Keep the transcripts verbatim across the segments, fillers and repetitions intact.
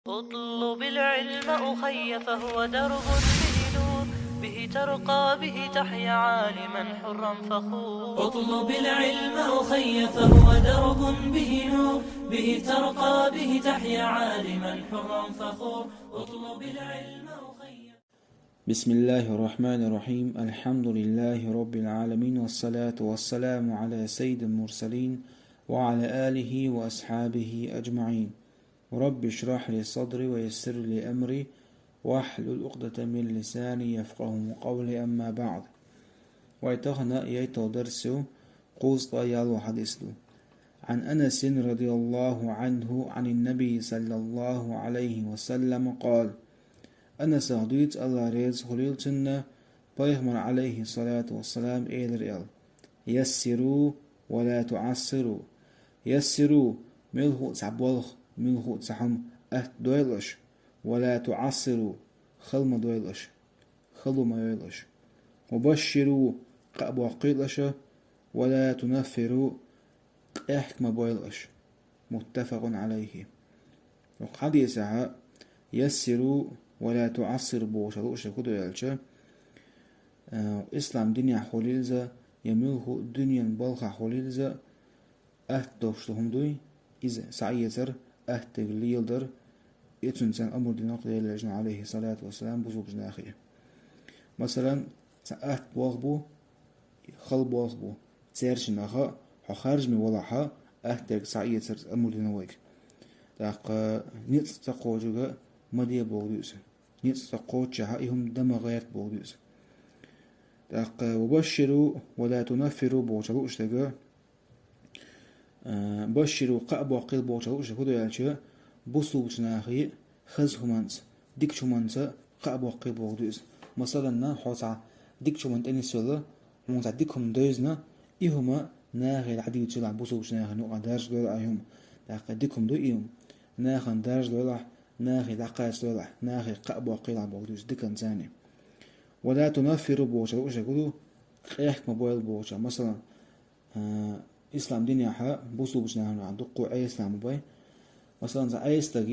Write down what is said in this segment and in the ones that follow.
اطلب العلم أخي فهو درب به نور، به ترقى به تحيا عالما حرا فخور. اطلب العلم أخي فهو درب به نور، به ترقى به تحيا عالما حرا فخور. اطلب العلم أخي. بسم الله الرحمن الرحيم. الحمد لله رب العالمين، والصلاة والسلام على سيد المرسلين وعلى آله وأصحابه أجمعين. رب اشرح لي صدري ويسر لي أمري واحلل عقدة من لساني يفقهوا قولي، أما بعد. Вай тахана яйтал дарсу кхузткъа ялу хадис ду. عن أنس رضي الله عنه عن النبي صلى الله عليه وسلم قال: Анасах дуьйцу, Алла реза хуьлийла цунна, пайхамар, алейхи салату вассалам, элира аьлла: «Яссиру ва ла туассиру». Яссиру, муьлхха а цхьа болх, муьлхха а цхьа хӀума атта дойла аша, ва ла туассиру, хала ма дойла аша, хало ма йойла аша. Ва башширу, къа а боккхийла аша, ва ла тунаффиру, къехка ма бойла аша. Муттафакъун алейхи. Ва хьадисехь яссиру ва ла туассиру бохуш лууш хӀун ду аьлча, э, ислам динехь хуьлийла иза, я муьлхха а дуьненан балхахь хуьлийла иза, атта долуш ду хӀума дуй, иза схьаэцар, аттаг леладар, и цуьнан царна амр дина Делан элчано, алейхи салату вассалам, бусулба нахе. Масалан, цхьа атта болх бу, хала болх бу. Цаьршиннах хьо харжаме валахь, аттаг схьаэцар амр дина вайга. ТӀаккха ницкъ ца кхочург ма де боху ду иза. Ницкъ ца кхоччехь и хӀума дан ма гӀерта боху ду иза. ТӀаккха ва башширу ва ла тунаффиру бохуча лууш дерг, а, башширу, къа а боккхийла бохуча лууш дерг хӀун ду аьлча, бусулба нахе хаза хӀуманца, дикачу хӀуманца къа а боккхийла боху ду иза. Масалан, хьо цхьа дикачу хӀуманна тӀе нисвелла, хьуна цхьа дика хӀума девзина, и хӀума нахе дӀадийцалахь, бусулба нахана юкъахь даржадойла ахь и хӀума. ТӀаккха дика хӀума ду и хӀума. Нахана даржадойла ахь, нахе дӀакхачадойла ахь, нахе къа а боккхийла ахь боху ду иза диканца царна. Ва ла тунаффиру бохуча лууш дерг хӀун ду, къехка ма бойла бохуча. Масалан, а, ислам динехь бусулба нахана дуккха Ӏеса ма бай. Масалан, цхьа Ӏеса стаг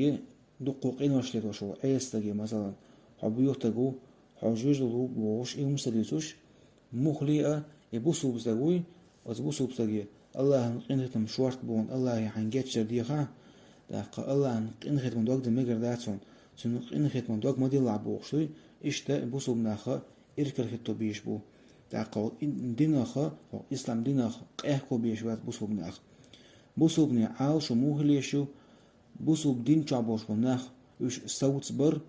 дуккха къинош летош ву, Ӏеса стаг, масалан, хьо боьха стаг ву, хьо жоьжал ву бохуш, и хӀума ца дуьйцуш, муххале а и бусулба стаг вуй, оцу бусулба стаге Аллахьан къинхетам шортта бу хьуна, Аллахье хьайн гечдар деха, тӀаккха Аллахьан къинхетаман дог дан мегар дац хьуна, цуьнан къинхетаман дог ма диллахь бохуш дуй, иштта и бусулба нах иракарахӀитто безаш бу. ТӀаккха хӀокху динах, хӀокху ислам динах къехко безаш бац бусулба нах. Бусулбане Ӏалашо муха леш ю? Бусулба дин чохь болуш болу нах, уьш совцабар,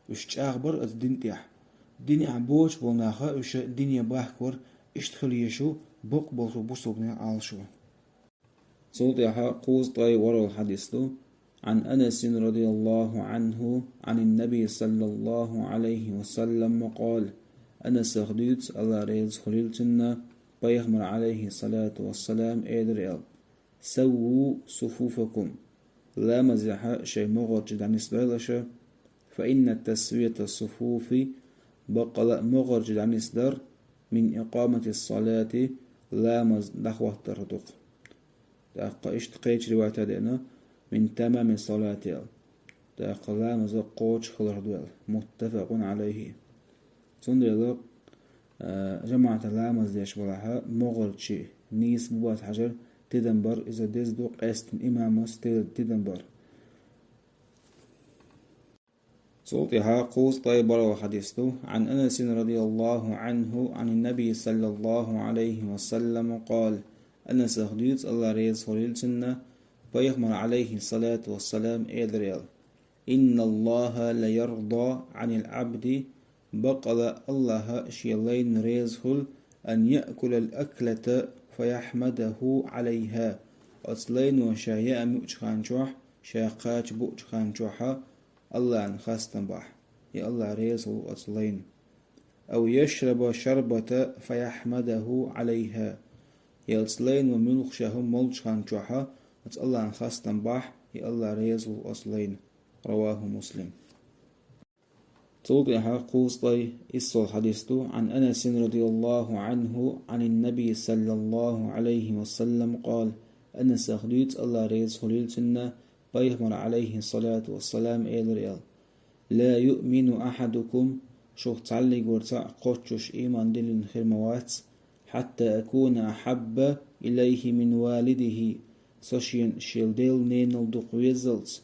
уьш чӀагӀбар оцу дин тӀехь. Динехь боцуш болу наха уьш дине бахкавар, иштта хила езаш ю бакъ болчу бусулбанийн Ӏалашо. Цул тӀаьхьа кхузткъе ворхӀалгӀа хьадис ду. عن أنس رضي الله عنه عن النبي صلى الله عليه وسلم قال: Анасах дуьйцу, Алла реза хуьлийла цунна, пайхамар, алейхи салату вассалам, элира аьлла: سووا صفوفكم. Ламазехь шайн могӀарчий дӀанисдойла аша, فإن تسوية الصفوف, баккъала а могӀарчий дӀанисдар, من إقامة الصلاة, ламаз дӀахӀоттарх дукха. ТӀаккха иштта кхечу ривайта деана, من تمام الصلاة аьлла. ТӀаккха ламаз кхочуш хиларх ду аьлла. متفق عليه. Цундела, а, жамаӀатан ламаз деш валахь, могӀарчий нийса бу бац хьажар, тидам бар иза деза ду, къаьсттина имамас ти-, тидам бар. Цул тӀаьхьа кхузткъе бархӀалгӀа хьадис ду. عن أنس رضي الله عنه عن النبي صلى الله عليه وسلم قال: Анасах дуьйцу, Алла реза хуьлийла цунна, пайхамар, алейхи салату вассалам, элира аьлла: إن الله ليرضى عن العبد, баккъала Аллаха шен лайна реза хуьлу, أن يأكل الأكلة فيحمده عليها, оцу лайно ша яа муьучу хан чохь, ша кхача буучу хан чохь Аллана хастам бахь, и Алла реза хуьлу оцу лайна. أو يشرب الشربة فيحمده عليها, я оцу лайно муьлхха ша хӀума молчу хан чохь оцу Аллана хастам бахь, и Алла реза хуьлу оцу лайна. رواه مسلم. Цул тӀаьхьа кхузткъе иссалгӀа хьадис ду. عن أنس رضي الله عنه عن النبي صلى الله عليه وسلم قال: Анасах дуьйцу, Алла реза хуьлийла цунна, Пайхамар, алейхи салату вассалам, элира аьлла: «لا يؤمن أحدكم», шух цхьаллигвар цхьаъ кхоччуш ийман диллина хир ма вац, «حتى أكون أحب إليه من والده», со шен шел Делла ненал дукха веззалц,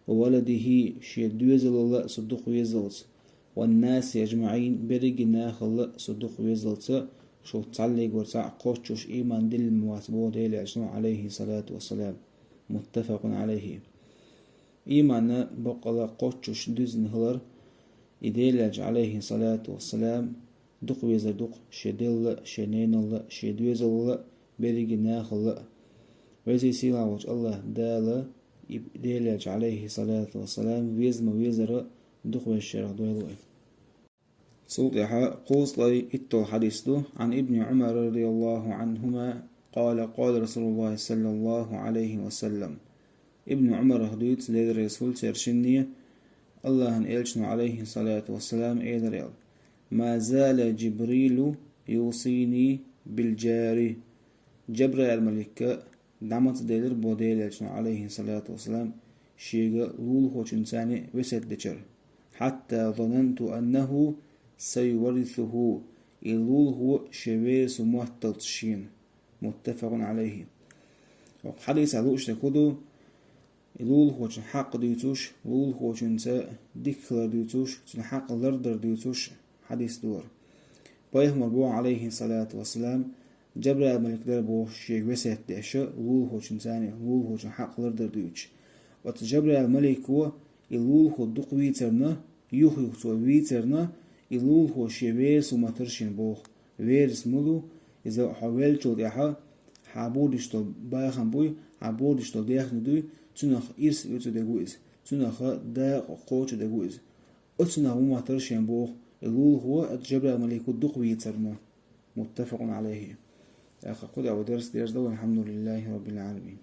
«وولده», шен доьзалала а со дукха веззалц, «والناس أجمعين», берриге нахала а со дукха веззалца, шух цхьаллигвар цхьаъ кхоччуш ийман диллина ма вац, боху Делан Элчано, алейхи салату вассалам. Муттафакъун алейхи. Ийманна баккъала кхоччуш дуьззина хилар, и Делан Элча, алейхи салату вассалам, дукха везар ду-кх шен Делла а, шен ненал а, шен доьзалал а, берриге нахала а. Веза-сийлахь волчу Аллахь Дала и Делан Элча, алейхи салату вассалам, веза ма везара дукха везачарах дойла вай. Цул тӀаьхьа кхузткъе итталгӀа хьадис ду: عن ابن عمر رضي الله عنهما قال قال رسول الله صلى الله عليه وسلم. Ибн Ӏумарах дуьйцу, Делан Расул церан шинне, Аллахьан Элчано, алейхи салату вассалам, элира аьлла: «ما زال جبريل يوصيني بالجار». Джабраил-малик дӀа ма ца делира, боху Делан Элчано, алейхи салату вассалам, шега лулахочуьнца весет дечара. «حتى ظننت أنه سيورثه», и лулахо шен верас ву мотталц шена. Муттафакъун алейхи. Оцу хьадисехь лууш дерг хӀун ду? И лулахочун хьакъ дуьйцуш, лулахочуьнца дика хилар дуьйцуш, цуьнан хьакъ лардар дуьйцуш хьадис ду хӀара. Пайхамар боху, алейхи салату вассалам, Джабраил-малик дара бохуш шега весет деш, лулахочуьнца, лулахочун хьакъ лардар дуьйцуш. Оцу Джабраил-малико и лулахо дукха вийцарна, юх-юха цо вийцарна, и лулахо шен верас ву моттара шена боху. Верас мила ву? Иза хьо веллачул тӀаьхьа хьан бохург долу бахам буй, хьан бохург долу даьхни дуй, цуьнах ирс оьцур дерг ву иза, цуьнах дакъа кхочур дерг ву иза. Оцунах ву моттара шена боху и лулахо, оцу Джабраил-малико дукха вийцарна. Муттафакъун алейхи. ТӀаккха кху тӀехь вай дарс дерзадо, валхьамдулиллахи раббил Ӏаламин.